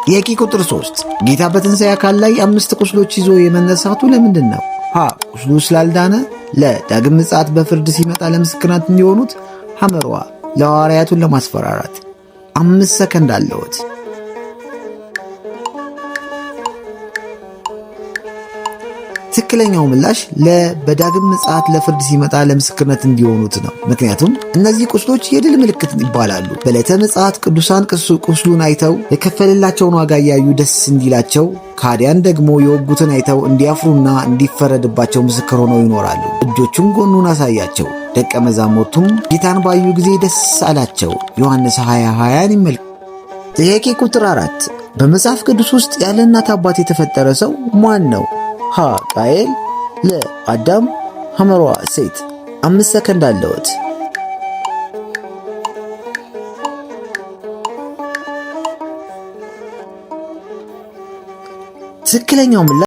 ጥያቄ ቁጥር 3፣ ጌታ በትንሣኤ አካል ላይ አምስት ቁስሎች ይዞ የመነሳቱ ለምንድን ነው? ሀ ቁስሉ ስላልዳነ፣ ለ ዳግም ምጽአት በፍርድ ሲመጣ ለምስክርነት እንዲሆኑት፣ ሐመሩ ሐ ለሐዋርያቱን ለማስፈራራት። 5 ሰከንድ አለዎት። ትክክለኛው ምላሽ ለ በዳግም ምጽአት ለፍርድ ሲመጣ ለምስክርነት እንዲሆኑት ነው። ምክንያቱም እነዚህ ቁስሎች የድል ምልክት ይባላሉ። በዕለተ ምጽአት ቅዱሳን ቁስሉን አይተው የከፈለላቸውን ዋጋ እያዩ ደስ እንዲላቸው፣ ከሃዲያን ደግሞ የወጉትን አይተው እንዲያፍሩና እንዲፈረድባቸው ምስክር ሆነው ይኖራሉ። እጆቹን ጎኑን አሳያቸው። ደቀ መዛሙርቱም ጌታን ባዩ ጊዜ ደስ አላቸው። ዮሐንስ 20 20ን ይመልከቱ። ጥያቄ ቁጥር 4፣ በመጽሐፍ ቅዱስ ውስጥ ያለ እናት አባት የተፈጠረ ሰው ማን ነው? ሀ ቃየል፣ ለ አዳም፣ ሐመሩ ሐ ሴት። 5 ሰከንድ አለዎት። ትክክለኛው ምላሽ